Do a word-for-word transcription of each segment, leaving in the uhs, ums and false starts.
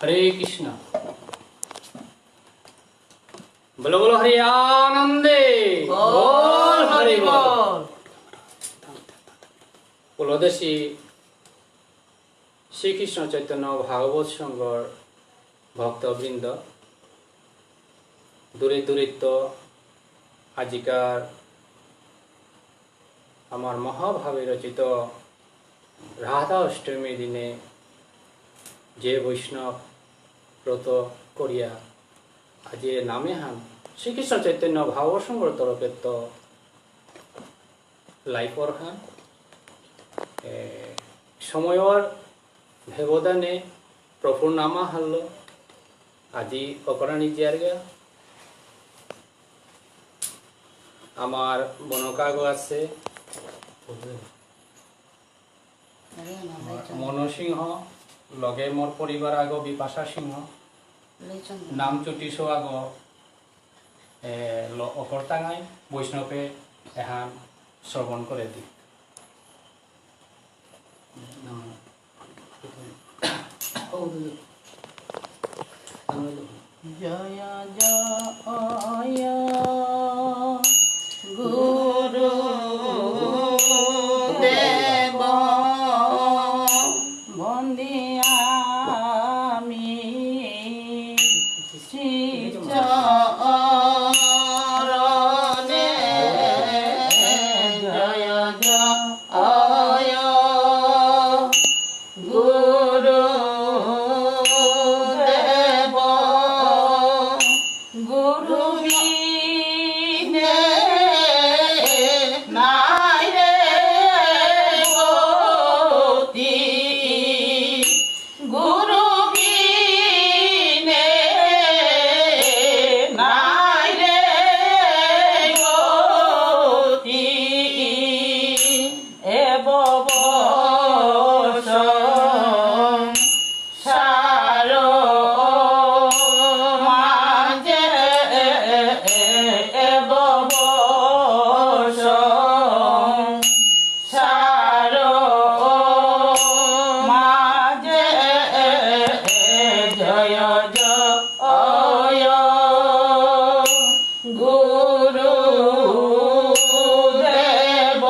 হরে কৃষ্ণ। বলো বলো হরি আনন্দে। বল হরি বল। বলো দেশি শ্রীকৃষ্ণ চৈতন্য ভাগবত সংঘর ভক্তবৃন্দ, দূরে দূরিত্ব আজিকার আমার মহাভাবে রচিত রাধা অষ্টমী দিনে যে বৈষ্ণব ব্রত করিয়া আজি নামে হান শ্রীকৃষ্ণ চৈতন্য ভাগবত সংঘর তরফে তো লাইফর হান, এ, সময়র ব্যবধানে প্রভুর নামা হারলো, আজি অকরানি জিয়ারগা। আমার বনকাগো আছে মনো সিংহ, লগে মোর পরিবার আগো বিপাশা সিংহ, নাম চুটিসো আগো, এ, ল-, অকরতাঙাই বৈষ্ণবে এহান শ্রবণ করে দিক। জয় জয় গুরু দেব। বন্দিয়ামি শ্রীচরণে। জয় জয় গুরু দেব। গুরু বিনে নাই রে গতি। গুরু বিনে নাই রে গতি। এ ভব সংসার মাঝে, এ ভব সংসার মাঝে। জয় জয় গুরু দেব।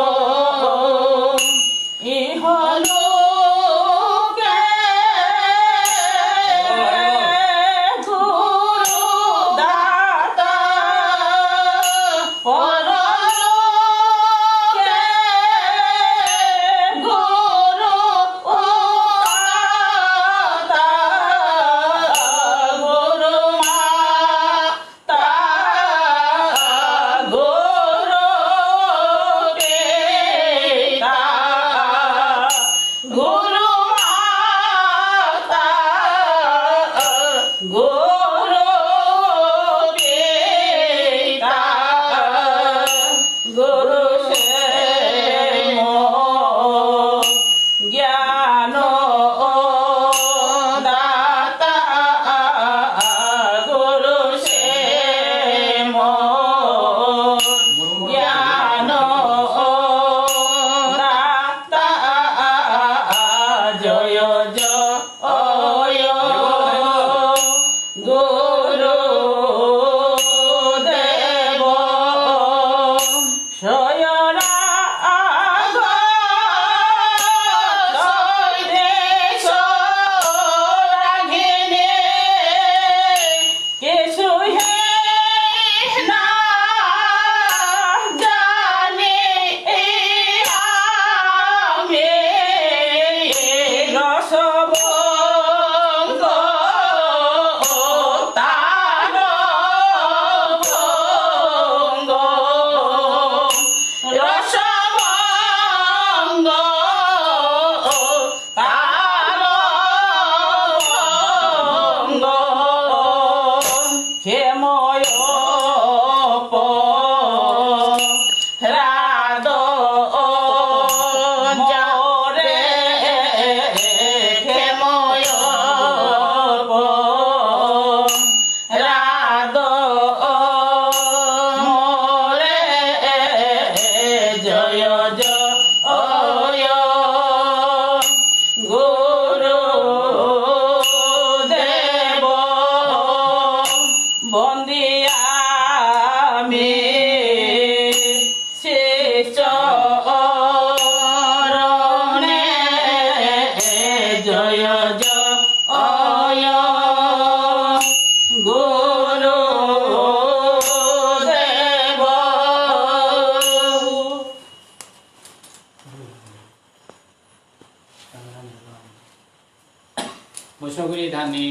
বৈষ্ণবগিরি ধানি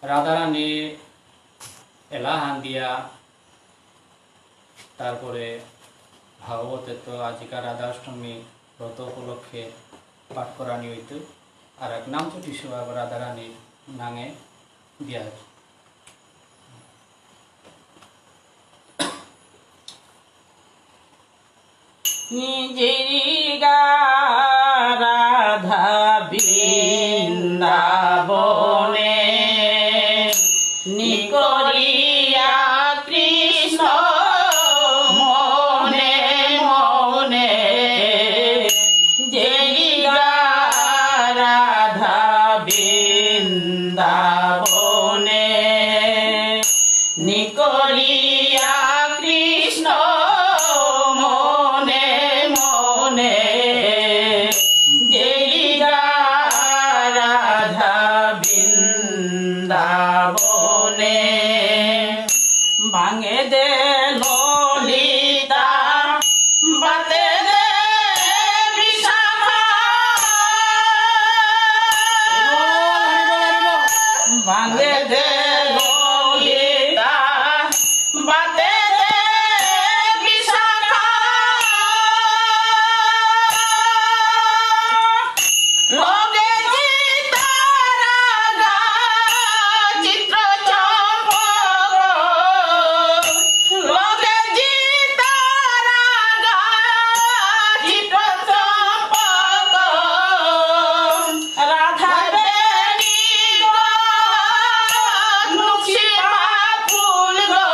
রাধারানী এলাহান দিয়া, তারপরে ভাগবতে তো আজিকার রাধাষ্টমী ব্রত উপলক্ষে পাঠ করানি হইতো। আর এক নাম চুটি সেবা রাধারানীর নাঙে দিয়া হইতো। নিজেরিগা রাধা বৃন্দাবনে, নিকরিয়া কৃষ্ণ মনে মনে, যেরিগা রাধা বৃন্দাবনে। নিকরিয়া কৃষ্ণ মনে মনে, যেরিগা রাধা বৃন্দাবনে। ভাঙে দে ললিতা, বাতে দে বিশাখা। ভাঙে দে ললিতা, বাতে দে বিশাখা। লগে জিতারাগা চিত্র চম্পক, লগে জিতারাগা চিত্র চম্পক, রাধা বেণী গো, নুসিবা ফুল গো,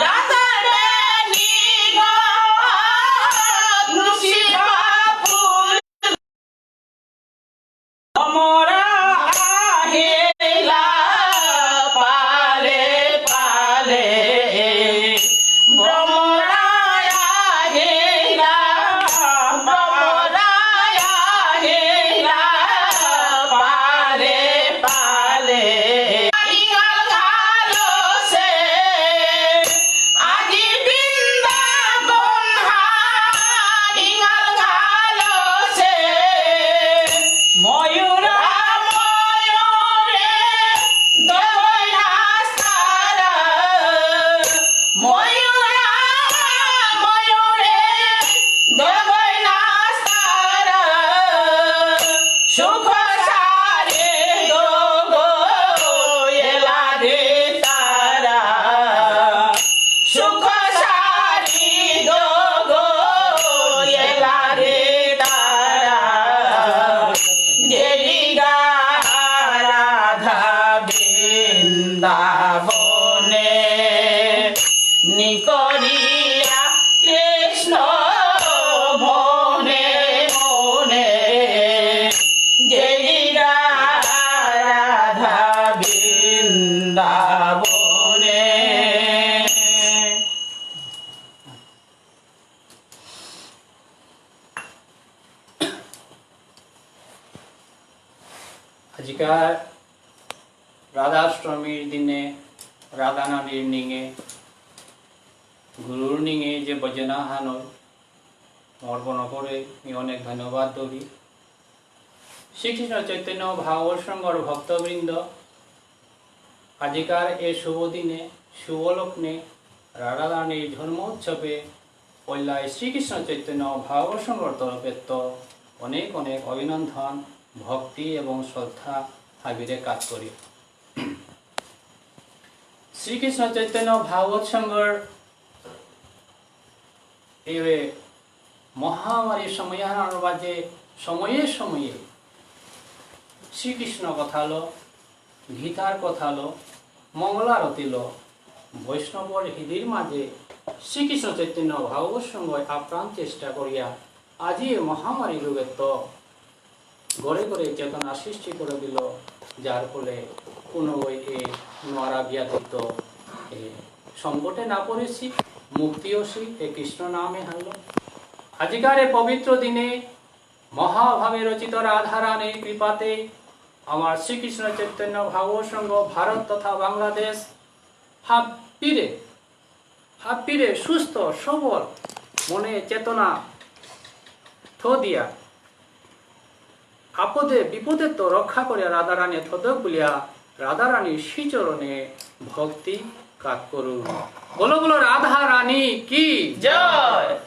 রাধা বেণী গো, নুসিবা ফুল। ভ্রমরা আহিলা পালে পালে, ভ্রমরা আহিলা, ভ্রমরা আহিলা পালে পালে। ইঙাল গালো সে আজি বৃন্দাবন হারি গাল গালো সে। ময়ূরা ময়ূরে দগই নাস্তারা। ময়ূরা ময়ূরে দগই নাস্তারা। সুখ সারি দগো এলা দে তারা। সুখ সারি দগো এলা দে তারা। যেরিগা রাধা বৃন্দাবনে। নিকরিয়া কৃষ্ণ মনে মনে, যেরিগা রাধা বৃন্দাবনে। আজিকার রাধাষ্টমীর দিনে রাধারানীর নিঙে, গুরুর নিঙে যে ভজন আহান অর, অর্পণ করে আমি অনেক ধন্যবাদ দেবি। শ্রীকৃষ্ণ চৈতন্য ভাগবত সংঘর ভক্তবৃন্দ, আজিকার এ শুভ দিনে, শুভ লগ্নে, রাধারানীর জন্মোৎসবে পয়লাই শ্রীকৃষ্ণ চৈতন্য ভাগবত সংঘর তরফেত্ত অনেক অনেক অভিনন্দন, ভক্তি এবং শ্রদ্ধা হাবিরে কাত করি। শ্রীকৃষ্ণ চৈতন্য ভাগবত সংঘর এই মহামারীর সময় আহানর মাঝে সময়ে সময়ে শ্রীকৃষ্ণ কথালো, গীতার কথালো, মঙ্গলারতিলো, বৈষ্ণবর হৃদির মাঝে শ্রীকৃষ্ণ চৈতন্য ভাগবত সংঘ আপ্রাণ চেষ্টা করিয়া আজি এ মহামারী রোগেত্ত ঘরে ঘরে চেতনা সৃষ্টি করে দিল, যার ফলে কোনো এ নোয়ারা ব্যাধিত্ত এ সংকটে না পড়েছি, মুক্তি অসি এ কৃষ্ণ নামে হারল। আজিকার এ পবিত্র দিনে মহাভাবে রচিত রাধারানীর কৃপাতে আমার শ্রীকৃষ্ণ চৈতন্য ভাগবত সংঘ ভারত তথা বাংলাদেশ হাব্বিরে, হাব্বিরে সুস্থ সবল মনে চেতনা থ দিয়া আপদে বিপদে তো রক্ষা করিয়া রাধারানী থদক বুলিয়া রাধারানীর শ্রীচরণে ভক্তি কাত করুন। বলো বলো রাধারানী কি জয়।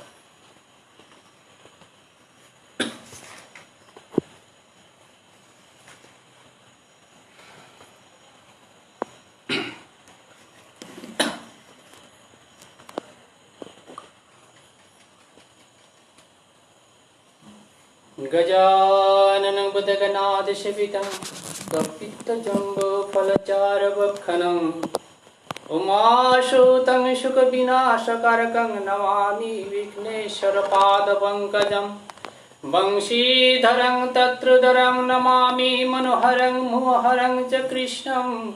गजाननं भूतगणादिसेवितं कपित्थजम्बूफलचारुभक्षणम्। उमासुतं शोकविनाशकारकं नमामि विघ्नेश्वरपादपङ्कजम्। वंशीधरं चक्रधरं नमामि मनोहरं मोहहरं च कृष्णम्।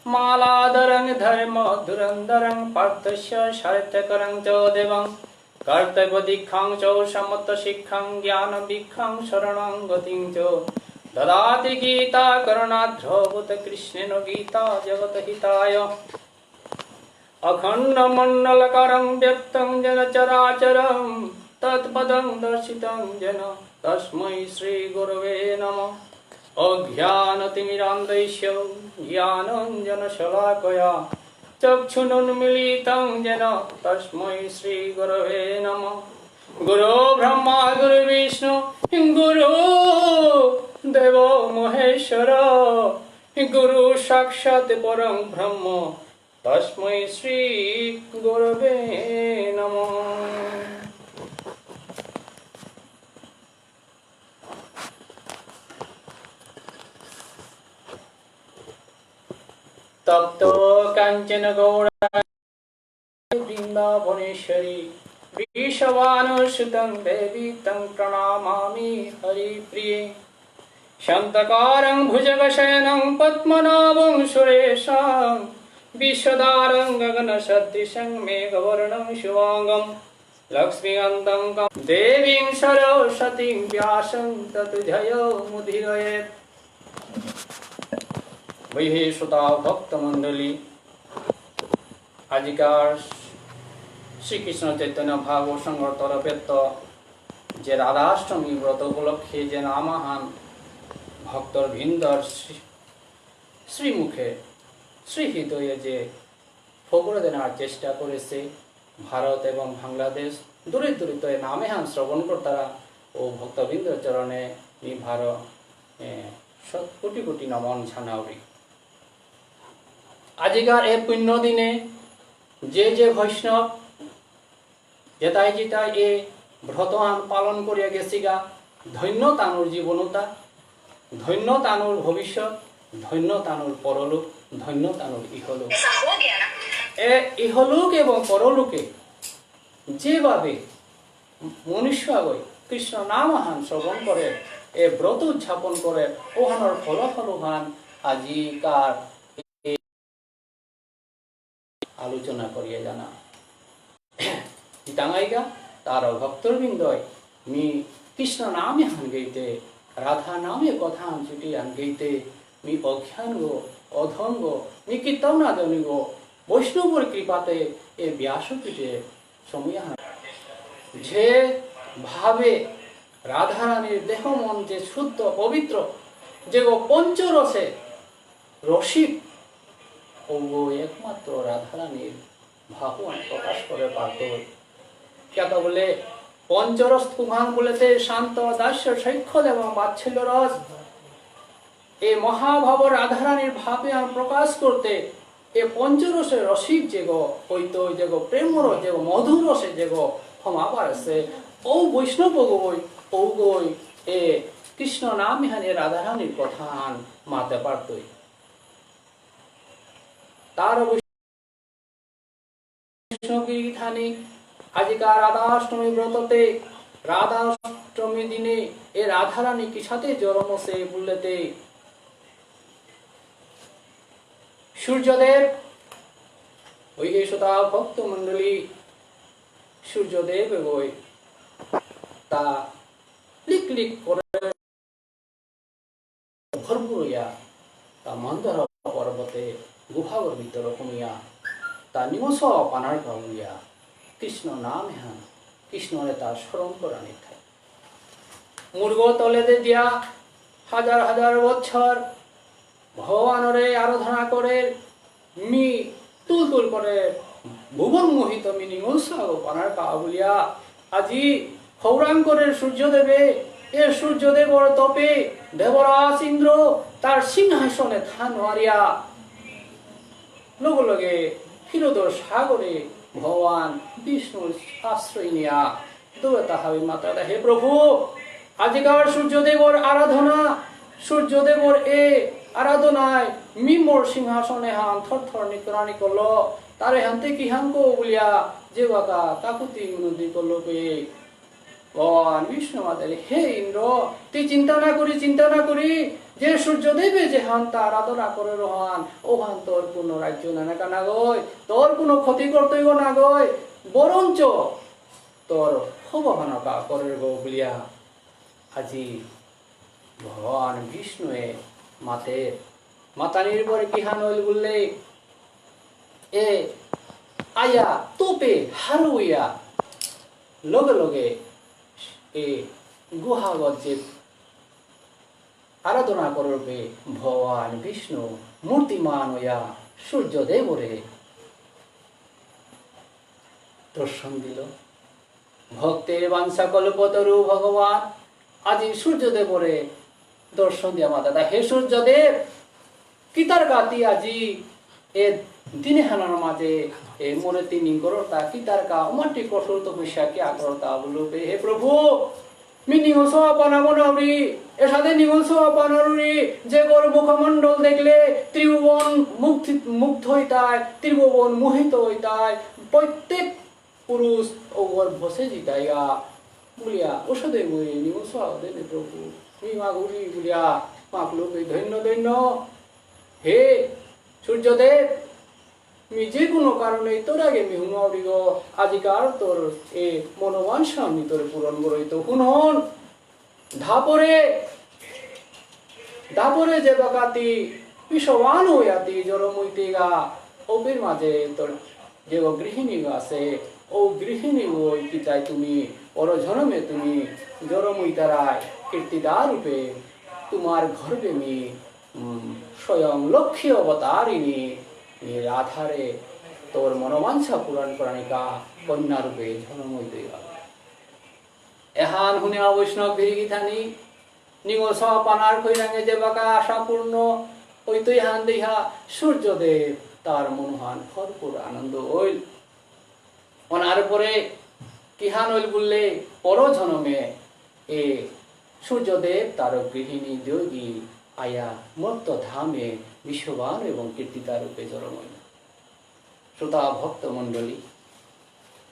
मालाधरं धर्मधुरन्धरं पार्थस्य सारथ्यकरं च देवम्। कर्तव्यदीक्षां च समत्वशिक्षां ज्ञानदीक्षां शरणं गतिं च ददाति गीता करुणार्द्रभूतः। कृष्णेन गीता जगतहिताय। अखण्डमण्डलाकारं व्याप्तं येन चराचरं तत्पदं दर्शितं येन तस्मै श्रीगुरवे नमः। अज्ञानतिमिरान्धस्य ज्ञानाञ्जनशलाकया चक्षुरुन्मीलितं येन तस्मै श्रीगुरवे नमः। गुरु ब्रह्मा गुरु विष्णु गुरु देवो महेश्वर गुरु साक्षात् परं ब्रह्म तस्मै श्रीगुरवे नमः। तप्तकाञ्चनगौराङ्गी वृन्दावनेश्वरी वृषभानुसुते देवी तं प्रणमामि हरिप्रिये। शान्ताकारं भुजगशयनं पद्मनाभं सुरेशं विश्वाधारं गगनसदृशं मेघवर्णं शुभाङ्गं लक्ष्मीकान्तं कं- देवीं सरस्वतीं व्यासं ततो जयमुदीरयेत्। वै हे श्रोता भक्तमण्डলী, আজিকার শ্রীকৃষ্ণ চৈতন্য ভাগবত সংঘর তরফেত্ত যে রাধাষ্টমী ব্রত উপলক্ষে যে নামাহান ভক্তর ভিন্দর শ্রী-, শ্রীমুখে শ্রীহৃদয়ে যে ফগুড়া দেনার চেষ্টা করেছে, ভারত এবং বাংলাদেশ দূরে দূরে তো এ নামেহান শ্রবণ করতারা ও ভক্তবৃন্দ চরণে মি ভার, এ, শত কোটি কোটি নমন জানাউরি। আজিকার এ পুণ্য দিনে যে যে বৈষ্ণব যেতাই যেতাই এ ব্রতহান পালন করিয়া গেছিগা, ধন্য তানুর জীবনতা, ধন্য তানুর ভবিষ্যৎ, ধন্য তানুর পরলোক, ধন্য তানুর ইহলোক। ऐसा हो गया ना? এ ইহলোক এবং পরলোকে যেভাবে মনুষ্য আগই কৃষ্ণ নাম আহান শ্রবণ করে, এ ব্রত উদযাপন করে, ওহানর ফলাফল হান আজিকার আলোচনা করিয়া জানা। ইতাঙাইগা তার ভক্তবৃন্দই মি কৃষ্ণ নামে হান গেইতে, রাধা নামে কথা হান চুটি হান গেইতে, মি অজ্ঞান গো, অধম গো, মি কিতাও না জানি গো, বৈষ্ণবর কৃপাতে এ ব্যাসপীঠে সময় হান। যে ভাবে রাধারানীর দেহ মন যে শুদ্ধ পবিত্র, যে গো পঞ্চরসে রসিক, ও একমাত্র রাধারানীর ভাবহান প্রকাশ করে পারত। কিয়া বুলে পঞ্চরস তুহান বুলেতে শান্ত, দাস্য, সখ্য এবং বাৎসল্য রস। এ মহাভাব রাধারানীর ভাবহান প্রকাশ করতে এ পঞ্চরসে রসিক যেগো, হইতো যেগো, প্রেম রস যেগো, মধুর রসে যেগো, হমাবার আছে, ও বৈষ্ণব গো, ও গো, এ কৃষ্ণ নাম এহানে রাধারানীর কথা আন মাতে পারতই। তার বৈষ্ণবগিরি থানি আজিকার রাধাষ্টমী ব্রততে, রাধাষ্টমী দিনে এ রাধারানী কিসাতে জরমসে বুললেতে, সূর্যদেব, ওই যে শ্রোতা ভক্ত মণ্ডলী, সূর্যদেব ওই তা লিক লিক করে ভরপুর হইয়া তা মন্দর পর্বতে গুহাগর ভিতরে কমিয়া তা নিমস পানার পাউলিয়া কৃষ্ণ নাম এহান কৃষ্ণরে তা স্মরণ করানি থাই। মুরগ তলেদে দিয়া হাজার হাজার বছর ভগবানরে আরাধনা করে, মি তুল তুল করে ভুবন মোহিত মি নিঙল সোয়াগ পানার কা বুলিয়া। আজি খৌরাং করে সূর্যদেবে, এ সূর্যদেবর তপে দেবরাজ ইন্দ্র তার সিংহাসনে থা নোয়ারিয়া। লগে লগে ক্ষীরোদর সাগরে ভগবান বিষ্ণুর আশ্রয় নিয়া দুবে তাহাবি মাতারা, হে প্রভু, আজিকার সূর্যদেবর আরাধনা, সূর্যদেবর এ আরাধনায় মি মোর সিংহাসন এহান থর থর নিকরানি করল, তারে হানতে কিহান কো বুলিয়া যেবাকা কাকুতি মিনতি করল পে। ভগবান বিষ্ণু মাতারে, হে ইন্দ্র, তুই চিন্তা না করি, চিন্তা না করি, যে সূর্যদেবে যেহান তা আরাধনা করে রহান, ওহান তোর কোনো রাজ্য নানাকা নাগই, তোর কোনো ক্ষতি করতেই না গই, বরঞ্চ তোর হবহানকা করে গো বুলিয়া। আজি ভগবান বিষ্ণুয়ে মাতে, মাতানির পরে কিহান হইল বুললে, এ আয়া তোপে হারুইয়া লগে লগে এ গুহাগত যে আরাধনা করবে ভগবান বিষ্ণু মূর্তিমান হইয়া সূর্যদেবরে দর্শন দিল। ভক্তের বাঞ্ছা কল্পতরু ভগবান আজি সূর্যদেবরে দর্শন দিয়া মাতারা, হে সূর্যদেব, কিতার গাতি আজি এ দিনে হানার মাঝে এ মনে তিনিং করতা, কিতার কা অমাটি কঠোর তপস্যা কিয়া করতা বুলবে, হে প্রভু, মি নিঙল সোয়া পানাবো নাউরি, এসাদে নিঙল সোয়া পানাউরি, যে গর মুখমণ্ডল দেখলে ত্রিভুবন মুগ্ধ, মুগ্ধ হইতায়, ত্রিভুবন মোহিত হইতায়, প্রত্যেক পুরুষ ওগর ভসে জিতাইগা বুলিয়া, ওসাদে গই নিঙল সোয়া দেনে প্রভু, মি মাগুরি বুলিয়া, মাকলুকে ধন্য ধন্য। হে সূর্যদেব, মি যে কোনো কারণে তোর আগে মি হুনাউরিগ, আজিকার তোর এ মনোবাঞ্ছা আমি তোরে পূরণ করই তো হুনন। ধাপরে, ধাপরে যে বাকাতি বিষবান হইয়াতি জরমইতেগা, ওপির মাঝে তোর যে ও গৃহিণী আছে, ও গৃহিণী ওই কিতাই তুমি, পরজনমে তুমি জরমইতারায় কীর্তিদার রূপে তোমার গর্ভে মি উম, স্বয়ং লক্ষ্মী অবতারিণী, মি রাধারে তোর মনোবাঞ্ছা পূরণ করানিকা কন্যা রূপে জন্ম হইতে গেল। এহান হুনিয়া বৈষ্ণব গিরিগিথানি, নিঙল সোয়া পানার খৈরাঙে যে বাকা আশা পূর্ণ হইতই হান দেহা সূর্যদেব তার মনোহান ভরপুর আনন্দ হইল। অনার পরে কিহান হইল বুললে, পরজনমে এ সূর্যদেব তার গৃহিণী দেবী আয়া মর্ত ধামে বিশ্ববান এবং কীর্তিতা রূপে জন্ম হইল। শ্রোতা ভক্ত মণ্ডলী,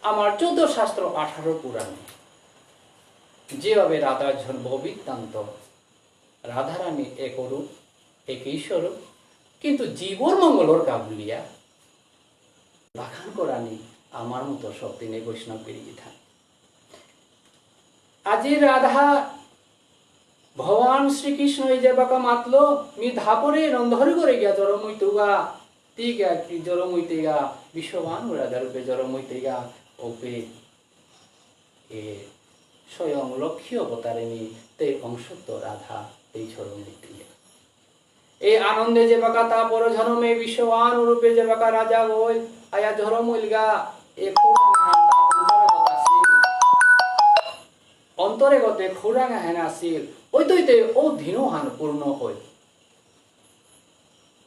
আমার চৌদ্দ শাস্ত্র আঠারো পুরাণে যেভাবে রাধার জন্ম বৃত্তান্ত, রাধারানী এক রূপ, একই স্বরূপ, কিন্তু জীবর মঙ্গলর কা বুলিয়া বাখান করানি আমার মতো শক্তি নেই বৈষ্ণব গিরিগিথানি। আজি রাধা ভগবান শ্রীকৃষ্ণ এই যে বাকা মাতলো, মি ধাপরে রন্ধর করে গিয়া জরম হইতুগা, তি গিয়া কি জরম হইতেগা, বিশ্ববান রাধার রূপে জরম হইতেগা, ওপে এ স্বয়ং লক্ষ্মী অবতারিণী তে অংশত্ব রাধা এই জরম হইতেগা। এই আনন্দে যে বাকা তা পরজনমে বিশ্ববান রূপে যে বাকা রাজা হই, আয়া জরম হইলগা, এ খৌরাং হান তা অন্তরে গতে আছিল। অন্তরে গতে খৌরাং হান আছিল। ওই তো, ওই তো, ও দিনহান পূর্ণ হই।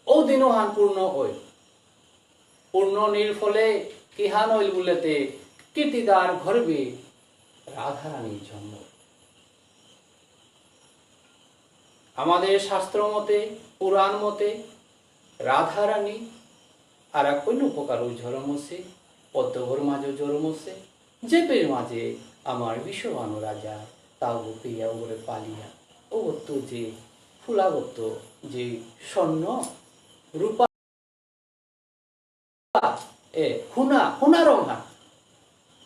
ও দিনহান পূর্ণ হই। পূর্ণ নির ফলে কিহান হইল বুলেতে, কীর্তিদার গর্ভে রাধারানীর জন্ম। আমাদের শাস্ত্র মতে, পুরাণ মতে, রাধারানী আর এক অন্য প্রকারও জরম হচ্ছে, পদ্মগর মাঝে জরম হচ্ছে, যে পের মাঝে আমার বিশ্ববান রাজা তাও পেয়া ওরে পালিয়া, ও তো যে ফুলাগত যে স্বর্ণ, রূপা, এ, হুনা, হুনা রঙা।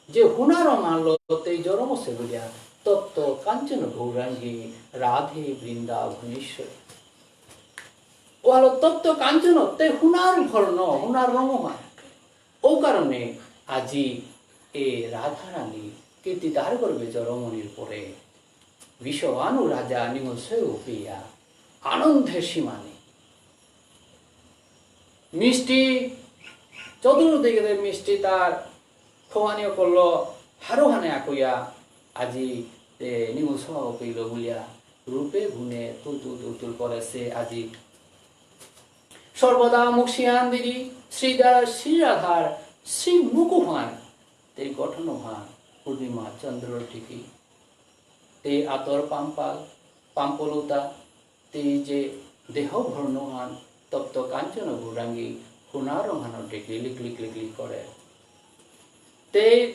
যে হুনা রঙা লতে জরম সে বুলিয়া, তপ্ত কাঞ্চন গৌরাঙ্গী রাধে বৃন্দাবনেশ্বরী। ও হলো তপ্ত কাঞ্চন, তে হুনার বর্ণ, হুনার রঙ হয়। ও কারণে আজি এ রাধারানী কীর্তিদার গর্ভে জরমনির পরে বৃষভানু রাজা নিঙল সেও পেয়া আনন্দে সীমা নেই। মিষ্টি, চতুর্দিকে মিষ্টি তার খোয়ানি করল, হারো হানে আকুয়া, আজি, এ, নিঙল সেও পেল বুলিয়া, রূপে গুণে তুল তুল তুল তুল করেসে আজি। সর্বদা মুখ সিয়ান দিদি, শ্রীদার শ্রীরাধার শ্রী মুকুহান, তে গঠন হান পূর্ণিমা চন্দ্র টিকি, তে আতর পাম্পাল, পাম্পলতা, তে যে দেহ ভর্ণ হান তপ্ত কাঞ্চন গৌরাঙ্গী, হুনারং হান টিকি লিক লিক লিক লিক করে। তে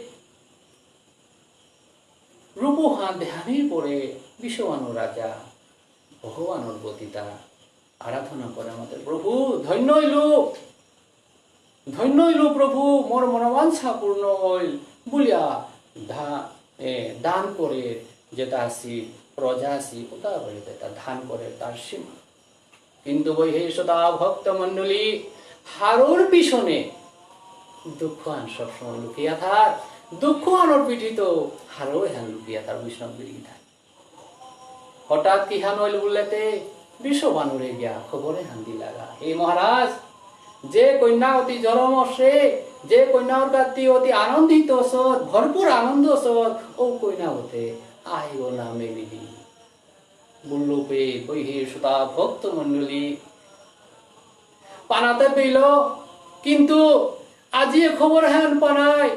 রূপহান দেহানির পরে বৃষভানু রাজা ভগবানর গতিতা আরাধনা করে মাতে, "প্রভু, ধন্য হইল, ধন্য হইল প্রভু, মোর মনোবাঞ্ছা পূর্ণ হইল," বুলিয়া ধা-, এ, দান করে যেতা আসি, প্রজা আসি, ওতা বলে যেতা দান করে তার সীমা। কিন্তু বৈহে শ্রোতা ভক্তমণ্ডলী, হারৌর পিছনে দুঃখ আন সবসময় লুকিয়া থার, দুঃখ আনর পিঠিত হারৌ এহান লুকিয়া থার, বৈষ্ণব গিরি গিথানি। হঠাৎ কিহান হইল বুললেতে, বৃষভানুরে গিয়া খবর এহান দিলাগা, "হে মহারাজ, যে কন্যা অতি জরম অসে, যে কন্যা অতি আনন্দিত অসত, ভরপুর আনন্দ অসত, ও কন্যা হতে আহিব না মেলিলি।" বুল্লুপে বৈহে শ্রোতা ভক্ত মণ্ডলী, পানাতে পেল, কিন্তু আজি এ খবর হান পানাই,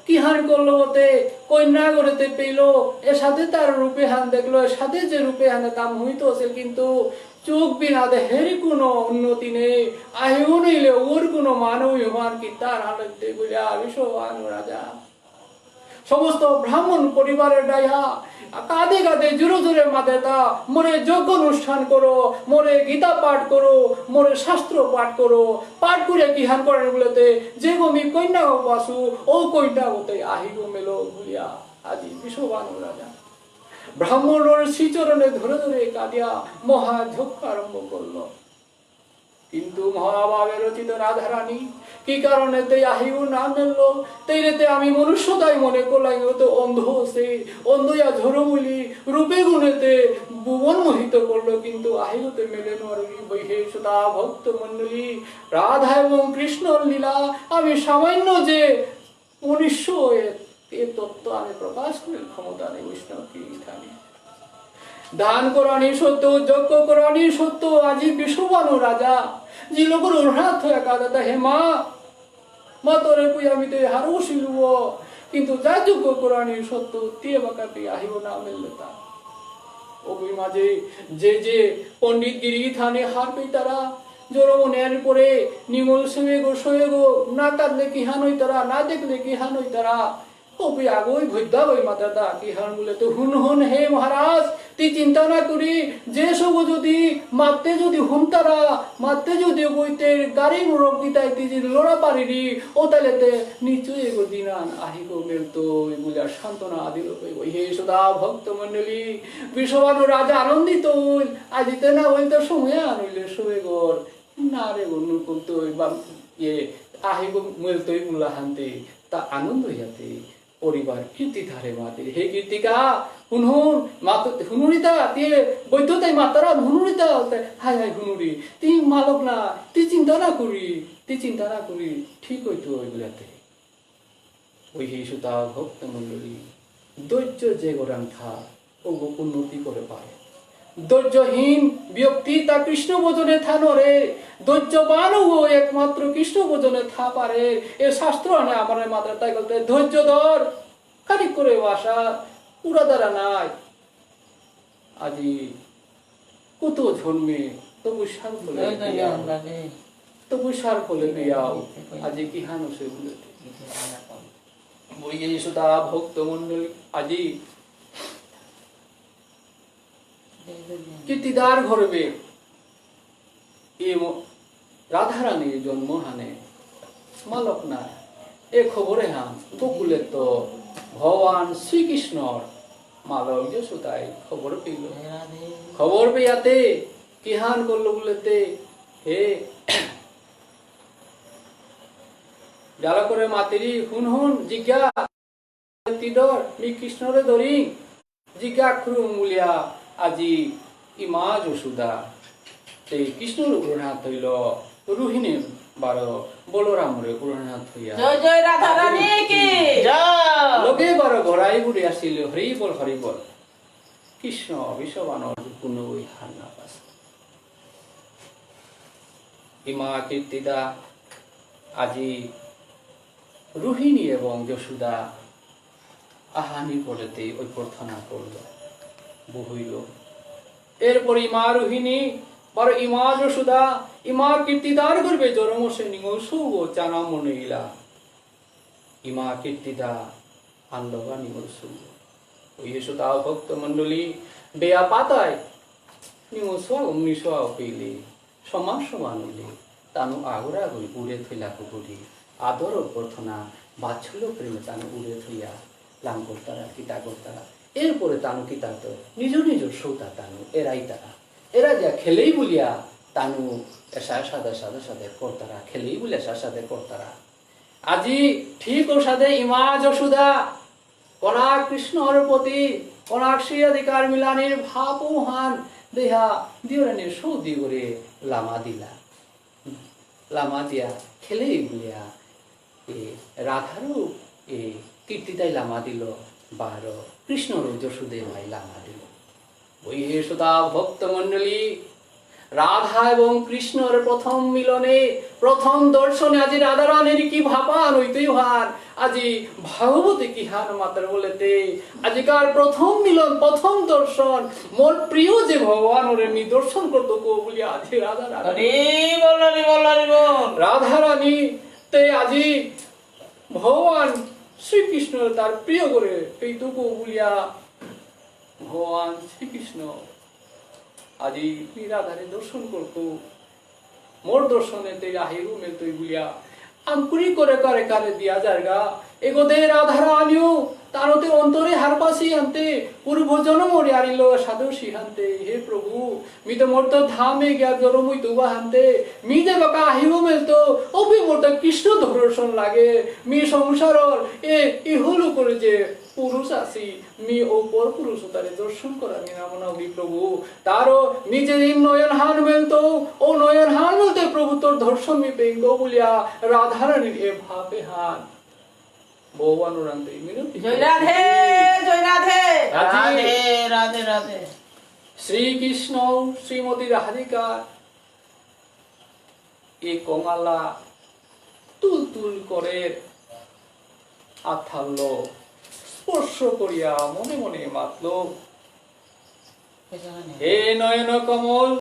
কিহান করল বতে, কন্যা গড়েতে পেল, এসাদে তার রূপে হান দেখলো, এসাদে যে রূপে হান দাম হইতো আসিল, কিন্তু চোখ বিনা দেহের কোনো উন্নতি নেই, আহিও নিলে ওর কোনো মানবী হমান কি তার হালত দেখলে আবিষ হন রাজা। সমস্ত ব্রাহ্মণ পরিবারের ডায়া কাঁদে কাঁদে জোরে জোরে মাতেতা, "মোরে যজ্ঞ অনুষ্ঠান করো, মোরে গীতা পাঠ করো, মোরে শাস্ত্র পাঠ করো।" পাঠ করে কিহান করের বুলতে, "যে গো মি কন্যা গো পাসু, ও কন্যা গতে আহিব মেলো," বুলিয়া আজি বৃষভানু রাজা ব্রাহ্মণর শ্রীচরণে ধরে ধরে কাঁদিয়া মহা যজ্ঞ আরম্ভ করল। কিন্তু মহাভাবে রচিত রাধারানী কি কারণে তে আহিও না মেলল? তেইরে তে আমি মনুষ্য তাই মনে করলাই, ও তো অন্ধ সে, অন্ধ ইয়া ঝরমুলি, রূপে গুণেতে ভুবন মোহিত করলো, কিন্তু আহিও তে মেলে নোয়ারি। বৈহে শ্রোতা ভক্ত মণ্ডলী, রাধা এবং কৃষ্ণর লীলা আমি সামান্য যে মনুষ্য এ, এ তত্ত্ব আমি প্রকাশ করার ক্ষমতা নেই বৈষ্ণব গিরি গিথানি। দান করানি সত্য, যজ্ঞ করানি সত্য, আজি বৃষভানু রাজা, যে লোকর অনাথ হয়ে কাদাতা, "হে মা, মা তোরে পুই আমি তো হারৌ শিলুব, কিন্তু যা যজ্ঞ করানি সত্য, তে বাকাতে আহিব না মেললেতা।" ওই মাঝে যে যে পণ্ডিত গিরি গিথানি হার পেতারা, জরমনের পরে নিঙল সেবেগো, সয়েগো, না কাঁদলে কিহান হইতারা, না দেখলে কিহান হইতারা। ওপি আগই ভৈদ্যা ওই মাতাতা, কিহান বুলতে, "হুন হুন হে মহারাজ, তি চিন্তা না করি, যে সব যদি মাতে যদি হুনতারা, মাতে যদি কইতে গাড়ি মুরব্বি তাই তি যদি লড়া পারিনি, ও তাহলে তে নিশ্চয়ই এগো দিনান আহিগো মেলতই," বুলিয়া সান্ত্বনা দিল। ওই হে সদা ভক্ত মণ্ডলী, বৃষভানু রাজা আনন্দিত হইল, আজি তে না হইল তো সময় আন হইলে সবেগর। না রে বন্ধু, কুলতই বা ইয়ে, আহিব মিলতই বুলা হান্তি, তা আনন্দ ইয়াতে পরিবার কীর্তি ধারে মাতির। হে কীর্তিকা, হুনহুন, মাত-, হুনুরিতা, তে বৈদ্য তাই মাতারা হুনুরিতা, তে হাই হাই হুনুরি, তি মালক না, তি চিন্তা না করি, তি চিন্তা না করি, ঠিক হইতো ওইগুলাতে। ওই হে সুতা ভক্ত মণ্ডলী, ধৈর্য যে গরান থা, ওগো উন্নতি করে পারে। ধৈর্যহীন ব্যক্তি তা কৃষ্ণ ভজনে থা নরে, ধৈর্যবান ও একমাত্র কৃষ্ণ ভজনে থা পারে। এ শাস্ত্র আনে আমার মাত্রা তাই বলতে ধৈর্য ধর, খালি করে ভাষা উড়া দ্বারা নাই। আজি কত জন্মে তপস্যার ফলে জয় জয় পেয়াও। আল্লাহ রে। তপস্যার ফলে পেয়াও। জয় জয়। আজি কিহান সে বুলতে। জয় জয়। বইয়ে সুতা ভক্ত মণ্ডলী, আজি জয় জয়। কীর্তিদার গর্ভে এ ম-, রাধারানীর জন্ম হানে মালক না। এ খবর এহান গোকুলেত্ত ভগবান শ্রীকৃষ্ণর মালক যশোদাই খবর পেল। খবর পেয়াতে কিহান করল বুলতে, হে, জ্বালা করে মাতিরি, হুন হুন, জিজ্ঞা, তি ধর, মি কৃষ্ণরে ধরি। জিজ্ঞা করুম বুলিয়া আজি ইমা যশোদা তে কৃষ্ণর উড়ানা থইল, রোহিণী বারো বলরামরে উড়ানা থইয়া। জয় জয় রাধা রানী কি। জয়। লগে বারো ঘরাই বুড়ি আসিল, হরি বল, হরি বল। কৃষ্ণ বিষবানর কোনো হার না পাস। ইমা কীর্তিদা আজি রোহিণী এবং যশোদা আহানি পরেতে ওই প্রার্থনা করল, বহিল। এরপর ইমা রোহিণী, বারো ইমা যশোদা, ইমা কীর্তিদার গর্ভে জরমসে নিঙল সৌগ চানা মনেইলা। ইমা কীর্তিদা আন্দবা নিঙল সৌগ। ওই শ্রোতা ভক্ত মণ্ডলী, বেয়া পাতায় নিঙল সৌগ, অমনি সৌগ পেলে সমান সমান হইলে তানু আগুরা আগুরি উড়ে থইলা কুকুরি। আদর অভ্যর্থনা, বাৎসল্য প্রেমে তানু উড়ে থইয়া লাং করতারা, কিতা করতারা। এরপরে তানু কিতা তো নিজ নিজ সৌতা তানু এরাইতারা। এরা যা খেলেই বুলিয়া তানু এসা সাদা সাদা সাদা করতারা, খেলেই বুলিয়া এসা সাদা করতারা। আজি ঠিক ওসাদে ইমা যশোদা কনাক কৃষ্ণর প্রতি কনাক সেই অধিকার মিলানির ভাব উহান দেহা দিওরানি সৌ দিগরে লামা দিলা। লামা দিয়া খেলেই বুলিয়া এ রাধারও এ কীর্তিদাই লামা দিল, বারো কৃষ্ণরও যশোদে মাই লামা দিল। ওই শ্রোতা ভক্ত মণ্ডলী, রাধা এবং কৃষ্ণর প্রথম মিলনে, প্রথম দর্শনে আজি রাধারানীর কি ভাবান হইতই হান, আজি ভাগবতে কি হান মাতার বলেতে, আজিকার প্রথম মিলন, প্রথম দর্শন, মোর প্রিয় যে ভগবানরে মি দর্শন করতো কো বলি আজি রাধারানী। হরি বল, হরি বল, হরি বল। রাধারানী তে আজি ভগবান শ্রীকৃষ্ণ তার প্রিয় করে পেইতো কো বুলিয়া ভগবান শ্রীকৃষ্ণ আজি মি রাধারে দর্শন করতো, মোর দর্শনে তে আহিব মেলতই বুলিয়া আঙ্কুরি করে করে কারে দিয়া জারগা। এগোদে রাধারানীও তারতে অন্তরে হারপাসি আনতে, পূর্ব জন্মরে আরিল সাধু সিহান্তে, হে প্রভু, মি তো মোর তো ধামে গিয়া জরমই তুবা হান্তে, মি যে বাকা আহিব মেলতো, ওপি মোর তো কৃষ্ণ দর্শন লাগে, মি সংসারর এ ইহলোকর যে পুরুষ আছি, মি ও পর পুরুষ তারে দর্শন করা মি না মনা হই প্রভু, তারও মি যে দিন নয়ন হান মেলতো, ও নয়ন হান মেলতে প্রভু তোর দর্শন মি পেঙ্গ বুলিয়া রাধারানীর এ ভাবে হান। ভগবান ওরান্তে মিনতি জয় রাধে, জয় রাধে। রাধে। রাধে, রাধে, রাধে। শ্রীকৃষ্ণ, শ্রীমতী রাধিকা, এ কঙালা তুল তুল করে আথারলো স্পর্শ করিয়া মনে মনে মাতলো, হে নয়ন কমল,